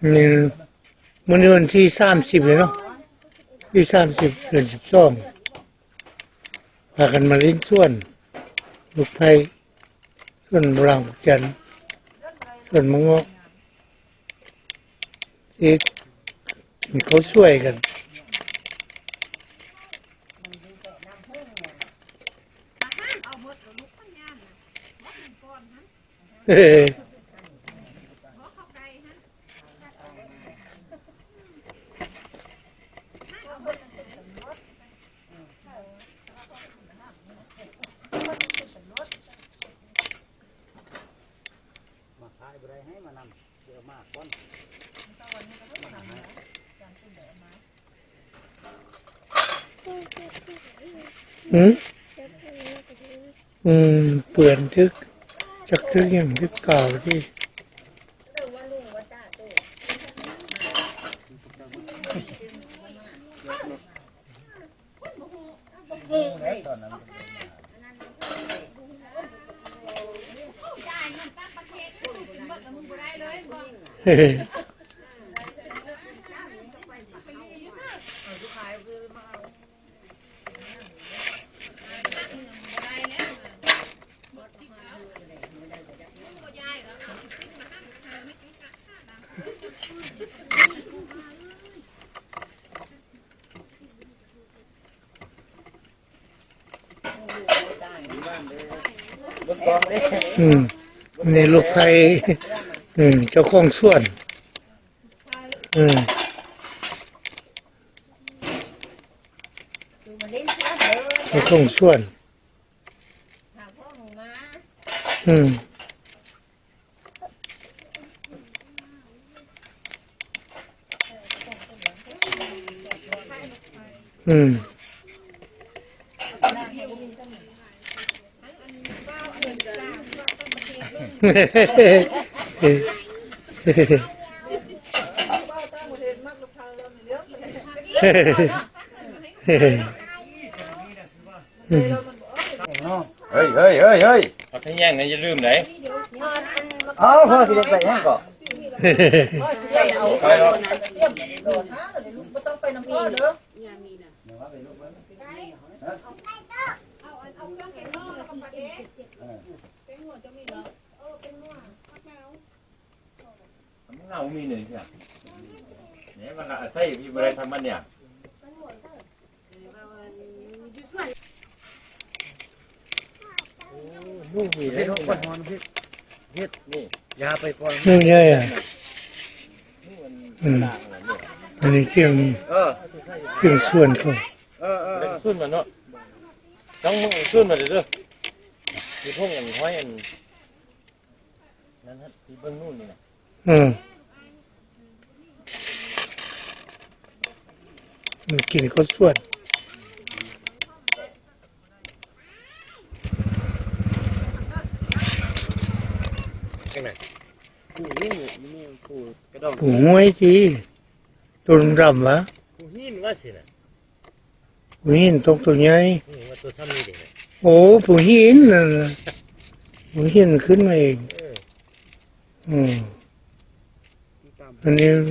ນີ້ ມື້ນີ້ວັນທີສາມສິບແລ້ວເນາະ ທີສາມສິບ ເດືອນສິບສອງ ພາກັນມາຫຼິ້ນສວນ ລູກໄຜ່ ສວນບັກຫຼາງ ບັກຈັນ ສວນໝາກງອກ ຊິກິນເຂົ້າສວຍກັນ. ອືມ ອືມ ເປື້ອນ ຖືກຈັກຖືກຫຍັງ ຖືກກາວຕິ. ອືມ ນີ້ລູກໄຜ່ ອືມ ເຈົ້າຂອງສວນ ອືມ ເຈົ້າຂອງສວນ ອືມ. ອືມ ເຮີ້ຍ ເຮີ້ຍ ເຮີ້ຍ ເຮົຍ ເອົາໄປແຍ່ງນະ ຢ່າລືມໄດ໋. ເອົາ ພໍ່ຊິໄດ້ໄປຫຍັງເກາະ? ໄປດອກ. ມັນເຫງົາມີເລີຍເນາະ ນີ້ມັນອາໄສຢູ່ບໍ່ໄດ້ທຳມັນນີ້. ໂອ້ ລູກນີ້ເຮັດ ເຮັດ ນີ້ ຢ່າໄປກ່ອນ ນີ້ໃຫຍ່ ອືມ ອັນນີ້ຄຽງ ເອີ ຄຽງສວນເຂົາ ເອີ ເອີ ເອີ ສວນມັນເນາະ ຕ້ອງສວນມັນເດີ ມີພວກອັນຫ້ອຍອັນ ນັ້ນຮະ ທີ່ເບິ່ງນູ່ນນີ້ນະ ອືມ ມັນກິນເຂົ້າສວນ ຈັ່ງໃດ? ປູ ປູກກະດອງ ປູຫ້ວຍຕິ ໂຕດຳໆຫວາ ປູຫີນວ່າຊີ້ນະ. ຜູ້ຫີນຕົກຕົວໃຫຍ່ ອືມ ວ່າຕົວຊ່ຳນີ້ເດ້ ໂອ້ ຜູ້ຫີນນັ້ນນະ ຜູ້ຫີນຂຶ້ນມາເອງ ເອີ ອືມ ອັນນີ້ ອືມ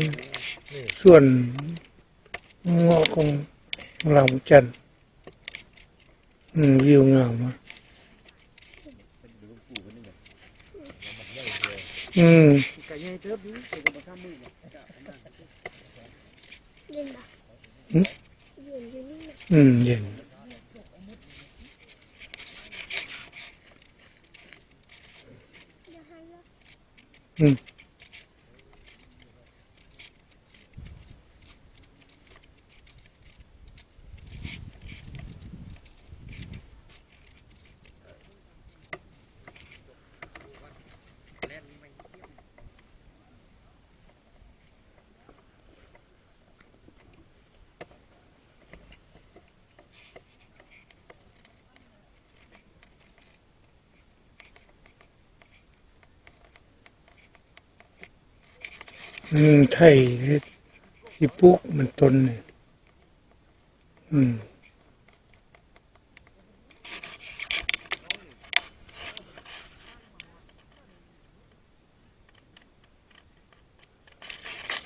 ສວນເງາະຂອງລາວຈັນ ອືມ ວິວງາມ ອືມ ກະໃຫຍ່ເຕີບຢູ່ ແຕ່ກະບໍ່ຊ່ຳມື ເຢັນບໍ່? ຫຶ? ເຢັນຢູ່ນີ້ນະ ອືມ ເຢັນ ອືມ. ອືມ ໄຖ ຊິປູກມັນຕົ້ນນີ້ ອືມ. ເ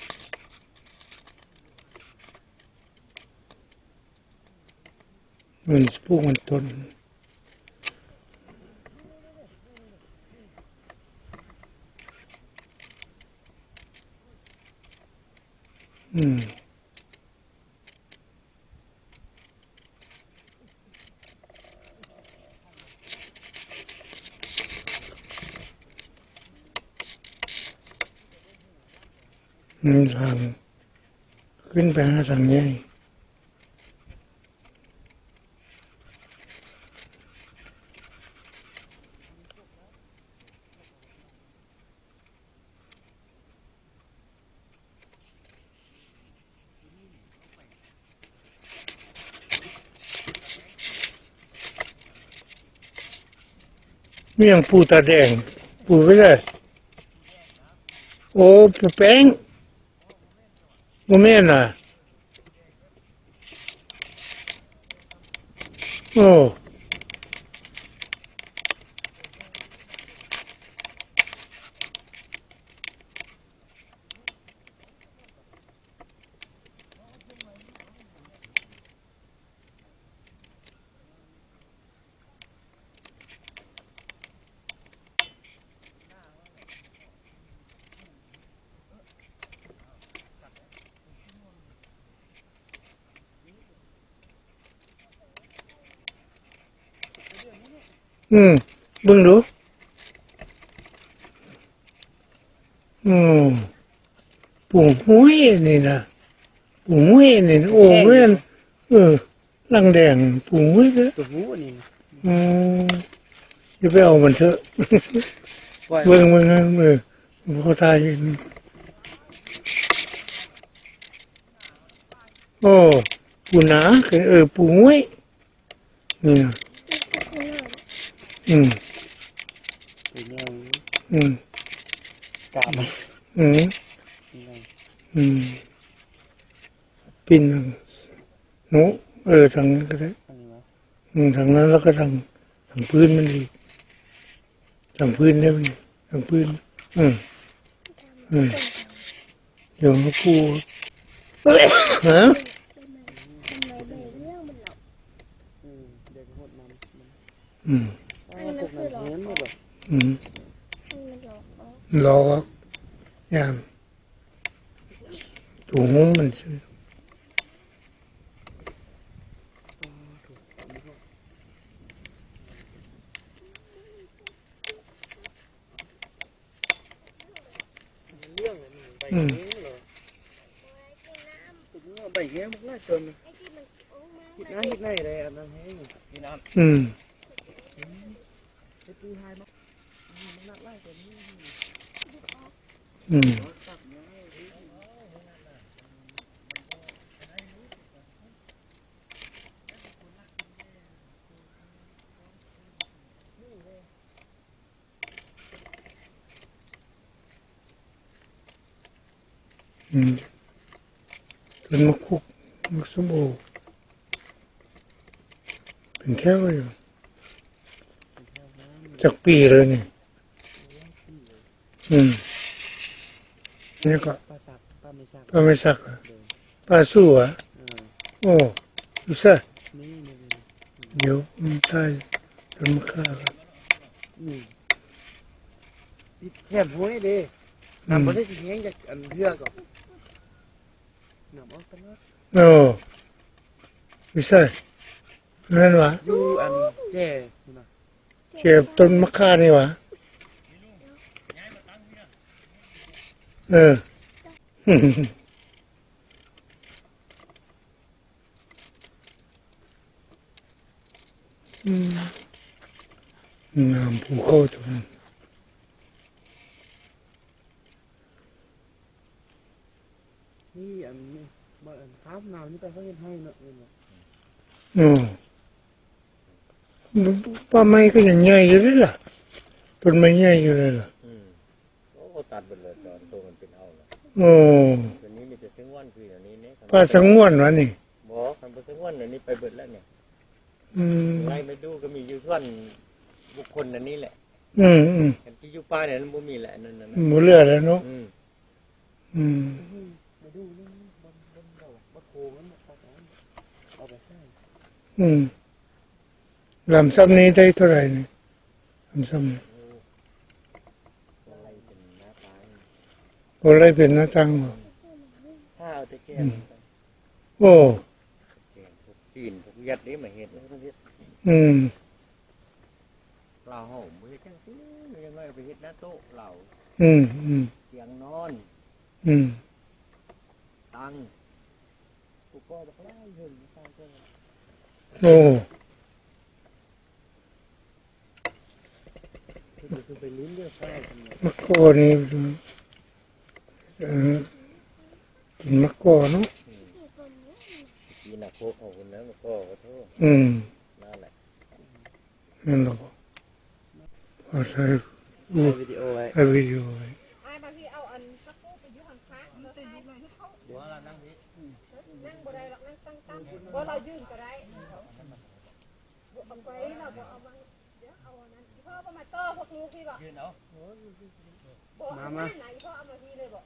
ມັນປູກມັນຕົ້ນ ອືມ. ມີທາງຂຶ້ນໄປຫາທາງໃຫຍ່. ມີຫຍັງປູຕາແດງ? ປູໄປໃສ? ໂອ້ ປູແປ້ງ. ບໍ່ແມ່ນນະ ໂອ້. ອືມ ເບິ່ງດູ ອືມ ປູຫ້ວຍນີ້ນະ ປູຫ້ວຍນີ້ ໂອ້ ແມ່ນ ເອີ. ຫຼັງແດງປູງເວີຍເດີ ໂຕຜູ້ອັນນີ້ນະ ອືມ ຢ່າໄປເອົາມັນເຖາະ ເບິ່ງ ເບິ່ງ ເອີ ບໍ່ຖ່າຍ ໂອ້ ປູນາ ເອີ ປູງເວີຍ ນີ້ນະ ອືມ ອືມ ກາບ ອືມ ອືມ ປິ່ນ ເນາະ ເອີ ທາງນັ້ນກໍໄດ້ ທາງນີ້ຫວາ ອືມ ທາງນັ້ນ ແລ້ວກໍທາງ ທາງພື້ນມັນອີກ ທາງພື້ນເດ້ ທາງພື້ນ ອືມ ອືມ ດຽວມາປູ ຮະ ອືມ ອືມ ອືມ ລອກ ຢ້ານ ໂຕໂຮມມັນຊື່ ອືມ ໃບແຫ້ງບັກຫຼາຍຕົວນີ້ ເຮັດໜ້າເຮັດໃນໄດ້ ອັນນັ້ນແຫ້ງ ອືມ ອືມ ອືມ ອືມ ຕົ້ນໝາກຄຸກ ໝາກສົ້ມໂອ ເປັນແຖວຢູ່ ຈັກປີແລ້ວນີ້? ອືມ ນີ້ກໍ ປາສັກ ປາໄມ້ສັກ ປາໄມ້ສັກ ໂດຍ ປາຊູຫວາ? ເອີ ໂອ້ ຢູ່ໃສ? ນີ້ໆໆ ດຽວ ອືມ ຖ່າຍຕົ້ນໝາກຂາກ່ອນ ອືມ ຕິດແຄມຫ້ວຍເດ້ ອືມ ນ້ຳບໍ່ໄດ້ຊິແຫ້ງຈາກອັນເຮືອກໍ ນ້ຳອອກຕະຫຼອດ ໂອ້ ຢູ່ໃສ? ແມ່ນຫວາ? ຢູ່ອັນແຈພຸ້ນນະ ເກັບຕົ້ນໝາກຂານີ້ຫວາ? ເອີ ອືມ ງາມພູເຂົາຕົວນັ້ນ ນີ້ອັນນີ້ ບ່ອນອັນຂ້າມນ້ຳນີ້ໄປເຂົາເຮັດໄຮ່ເນາະ ແມ່ນບໍ່? ອືມ ປ່າໄມ້ກໍຍັງໃຫຍ່ຢູ່ເດ້ລະ ຕົ້ນໄມ້ໃຫຍ່ຢູ່ເດ້ລະ ອືມ ໂອ້ ຕັດເບິດເລີຍ ຕອນໂຕມັນເປັນເອົາລະ ໂອ້ ຕົວນີ້ມີແຕ່ສະຫງວນຄືອັນນີ້ເດ້ ປ່າສະຫງວນຫວານີ້? ບໍ່ ຄັນບໍ່ສະຫງວນອັນນີ້ໄປເບິດແລ້ວນີ້ ອືມ ໄລ່ໄປດູກໍມີຢູ່ສວນບຸກຄົນອັນນີ້ແຫຼະ ອືມໆ ຄັນທີ່ຢູ່ປ່ານີ້ມັນບໍ່ມີແຫຼະ ອັນນັ້ນ ບໍ່ເຫຼືອແລ້ວເນາະ ອືມ ອືມ ອືມ ໄປດູນີ້ ບ່ອນ ບ່ອນດອກ ບ່ອນໂຄມັນ ເອົາໄປໃສ່ ອືມ ລຳຊຳນີ້ໄດ້ເທົ່າໃດນີ້? ລຳຊຳນີ້ ບໍ່ໄດ້ເປັນໜ້າຕ່າງບໍ່? ຖ້າເອົາແຕ່ແກງ ໂອ້ ແກງພວກຈີນ ພວກຫວຽດນີ້ມາເຮັດ ອືມ ລາວເຮົາບໍ່ເຮັດຈັ່ງຊີ້ ຢ່າງໜ້ອຍໄປເຮັດໜ້າໂຕະລາວ ອືມ ອືມ ຕຽງນອນ ອືມ ຕັ່ງ ໂອ້ ມະກອກນີ້ ເອີ ກິນມະກອກເນາະ ກິນນະໂຄກເຂົາພຸ້ນນະ ມະກອກ ໂອ້ໂທ ອືມ ນັ້ນແຫຼະ ແມ່ນບໍ່? ເອົາໃສ່ ຖ່າຍວິດີໂອໄວ້ ຖ່າຍວິດີໂອໄວ້ ອ້າຍ ບາງທີເອົາອັນຜັກກູດໄປຢູ່ຫັ້ນຄະ ບໍ່ ລາວນັ່ງພີ້ ນັ່ງບໍ່ໄດ້ດອກ ນັ່ງຕັ້ງໆ ບໍ່ ລາວຢືນກໍໄດ້ ບໍ່ເອົາໄປ ລາວບໍ່ເອົາມາ ດຽວເອົາອັນນັ້ນ ອີ່ພໍ່ບໍ່ມາຕໍ່ພວກລູກພີ້ບໍ່ ຢືນເອົາ ບໍ່ ມາ ມາ ອີ່ພໍ່ເອົາມາພີ້ເລີຍບໍ່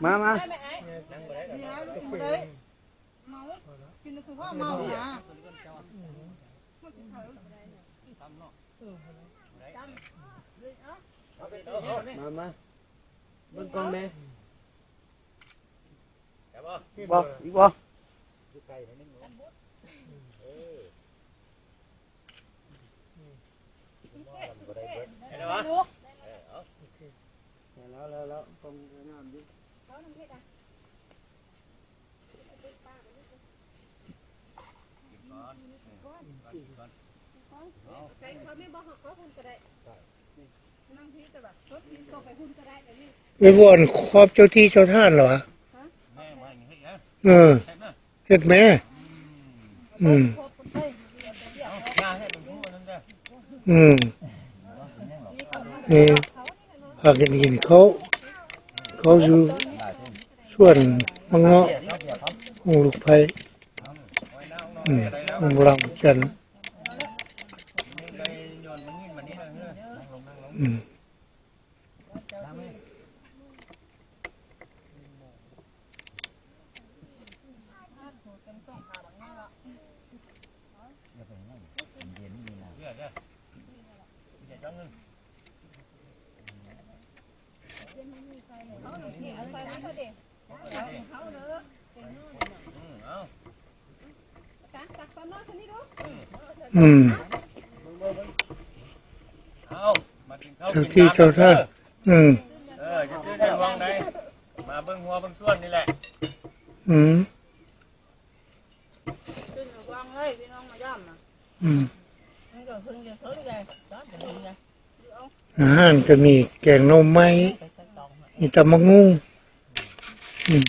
ມາ ມາ ໄດ້ໄໝອ້າຍ ນັ່ງບໍ່ໄດ້ດອກ ດຽວ ເມົາ ກິນຄືວ່າເມົານະ ມາ ມາ ເບິ່ງກ້ອງແດ່ ບໍ່ ອີກບໍ່? ແລ້ວ ແລ້ວ ແລ້ວ ກ້ອງງາມຢູ່ ເອີ ບ່ອນຂອບເຈົ້າທີ່ເຈົ້າທານລະວະ? ເອີ ເຮັດແມ້ ອືມ ອືມ ນີ້ ພາກັນກິນເຂົ້າ ເຂົ້າຢູ່ສວນໝາກເງາະຂອງລູກໃພ້ ອືມ ຂອງລາວຈັນ ອືມ. ອືມ ເຈົ້າທີ່ເຈົ້າທາງ ອືມ ເອີ ຢ່າຕື່ນໃນຫວ່າງໃດ ມາເບິ່ງຮົ້ວເບິ່ງສວນນີ້ແຫຼະ ອືມ ຂຶ້ນຫາວັງເລີຍ ພີ່ນ້ອງມາຢ້ຳນະ ອືມ ມັນກໍເພິ່ນຈະເຖິງແດ່ ອາຫານກໍມີແກງໜໍ່ໄມ້ ມີຕຳບັກຫຸ່ງ ອືມ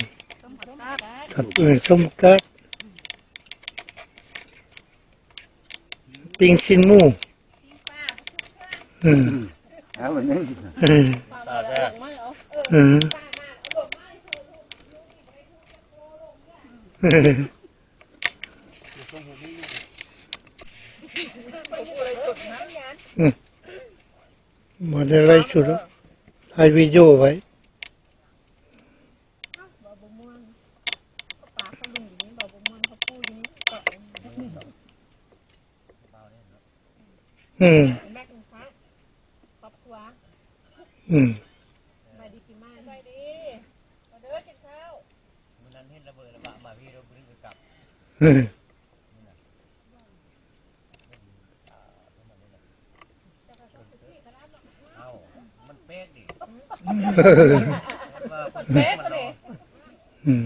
ກັບ ເອີ ສົ້ມກາດ ປີ້ງຊີ້ນໝູ ອືມ ເອົາອັນນີ້ ເອີ ເອີ ອືມ ບໍ່ໄດ້ໄລຟ໌ສົດ ຖ່າຍວິດີໂອໄວ້. ອືມ ອືມ ສະບາຍດີປີໃໝ່ ສະບາຍດີ ມາເດີກິນເຂົ້າ ມື້ນັ້ນເຫັນລະເບີລະບະມາພີ້ ບໍ່ໄດ້ກັບ ເອົ້າ ມັນແປກດິ ມັນແປກເດ້ ອືມ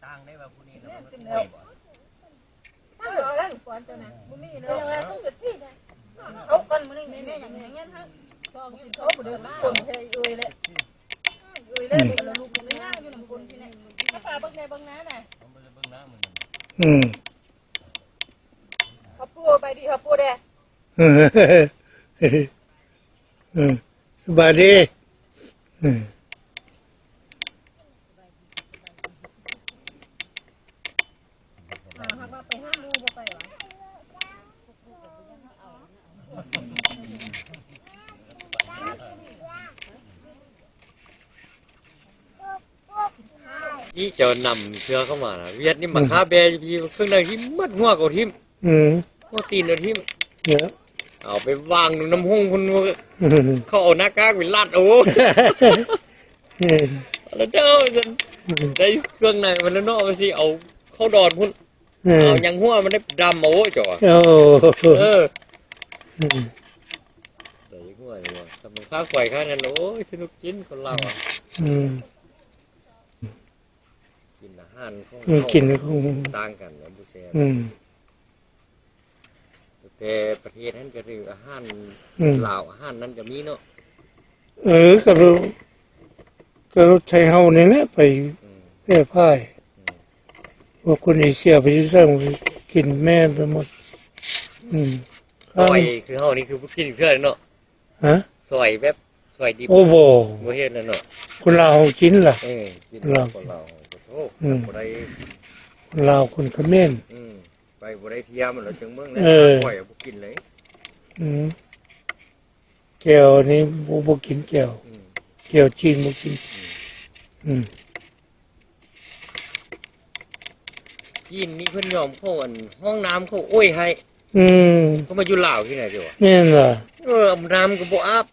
ຕ່າງໄດ້ວ່າຜູ້ນີ້ນະ ມັນເອົາແລ້ວກ່ອນເຈົ້ານະ ບໍ່ມີເນາະ ເອົາກ່ອນມື້ນີ້ແມ່ຍັງເງິນໃຫ້ ຊອງຢູ່ ເອົາບໍ່ເດີນຄົນແທ້ເອີຍແຫຼະ ເອີຍແຫຼະ ອືມ ລູກຍັງຢູ່ນຳຄົນພີ້ແຫຼະ ພາເບິ່ງແດ່ເບິ່ງໜ້ານະ ອືມ ເຮົາປູໄປດີ ເຮົາປູແດ່ ເອີ ສະບາຍດີ ເອີ. ກິນເຂົ້າ ນີ້ເຈົ້ານຳເທື່ອເຂົ້າມານະ ຫວຽດນີ້ມາຄາແບຢູ່ພີ້ ເຄື່ອງໃນທີ່ໝົດ ຫົວກໍຖິ້ມ ອືມ ຫົວຕີນກໍຖິ້ມ ເອີ ເອົາໄປວາງຢູ່ນ້ຳຫົງພຸ້ນ ເຂົາເອົາໜ້າກາກໄປລັດເອົາ ເອີ ແລ້ວເດີ ໄດ້ເຄື່ອງໃນມັນແລ້ວເນາະ ວ່າຊິເອົາເຂົ້າດອນພຸ້ນ ເອີ ເອົາຫຍັງຫົວມັນໄດ້ດຳເອົາ ໂອ້ຍ ເຈົ້າວ່າ ເອີ ເອີ ອືມ ໄດ້ຫົວຢູ່ວ່າ ຖ້າມັນຄາກໄວຂະໜາດນັ້ນ ໂອ້ຍ ສະໜຸກກິນຄົນລາວອະ ອືມ ກິນອາຫານຂອງ ອືມ ເຂົາ ກິນຂອງຕ່າງກັນນະ ບໍ່ແຊບ ອືມ ແຕ່ປະເທດຫັ້ນກໍຖືອາຫານ ອືມ ລາວ ອາຫານນັ້ນກໍມີເນາະ ເອີ ກໍ ກໍໄທເຮົານີ້ແຫຼະໄປ ອືມ ແຜ່ພ່າຍ ອືມ ພວກຄົນເອເຊຍໄປຢູ່ໃສ ກິນແມ່ນໄປໝົດ ອືມ ຊອຍຄືເຮົານີ້ຄືບໍ່ກິນເທື່ອເນາະ ຮະ ຊອຍແບບ ຊອຍດິບ ໂອ້ ບໍ່ ບໍ່ເຮັດແລ້ວເນາະ ຄົນລາວເຮົາກິນລະ ເອີ ກິນ ລາວ ຄົນລາວເຮົາ ໂອ້ ອືມ ບໍ່ໄດ້ ຄົນລາວຄົນຂະເໝນ ອືມ ໄປບໍ່ໄດ້ທ່ຽມແລ້ວຈັ່ງເບິ່ງ ເອີ ຂ້ອຍບໍ່ກິນເລີຍ ອືມ ແຈ່ວນີ້ບໍ່ ບໍ່ກິນແຈ່ວ ອືມ ແຈ່ວຈີນບໍ່ກິນ ອືມ ອືມ ຈີນນີ້ເພິ່ນຍອມເຂົ້າອັນຫ້ອງນ້ຳເຂົາໂອ້ຍໃຫ້ ອືມ ເຂົາມາຢູ່ລາວທີ່ໃດຕິວະ ແມ່ນລະ ເອີ ນ້ຳກໍບໍ່ອາບ